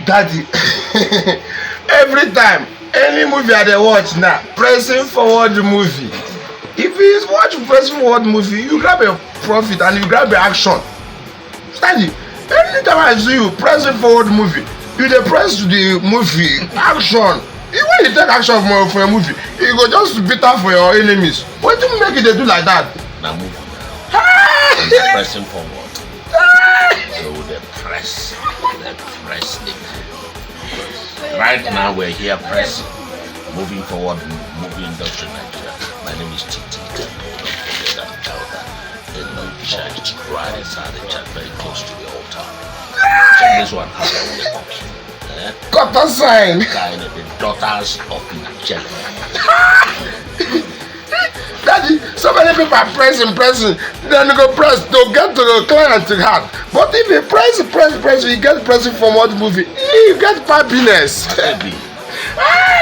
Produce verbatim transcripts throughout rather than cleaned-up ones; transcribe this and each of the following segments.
Daddy, every time, any movie I dey watch now, pressing forward movie. If you watch pressing forward movie, you grab a profit and you grab a action. Daddy, anytime I see you pressing forward movie, you dey press the movie action. When you take action for, for a movie, you go just bitter for your enemies. Wetin make you dey do like that? Na movie now. Pressing forward. So the press, the press. Right now we're here pressing, moving forward, movie industry Nigeria. My name is Titi. Don't forget that elder. They know in charge right inside the church, very close to the altar. Check this one. How are we cooking? Eh? Quarter sign. Kind of the daughters of Ijele. Daddy, so many people are pressing, pressing. Then you go press to get to the client to heart. But if you press, press, press, you get pressing forward movie. You get happiness. Baby.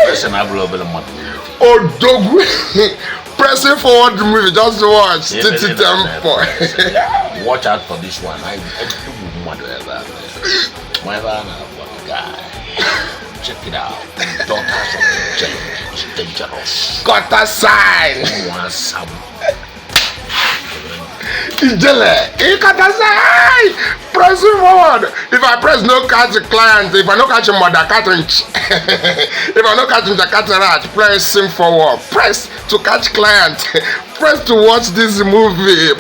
Person have a little bit of money. Odogwu. Pressing forward movie, just watch. Titi Temple. Watch out for this one. I, I do mmadụ ebe a. Whenever I have one guy, check it out. Daughters of Ijele is dangerous. Quarter sign. Who wants some? Ijele. Quarter sign. Pressing forward. If I press no catch the client, if I no catch him mother, catch him. If I no catch him, catch a rat. Pressing forward. Press to catch client. Press to watch this movie.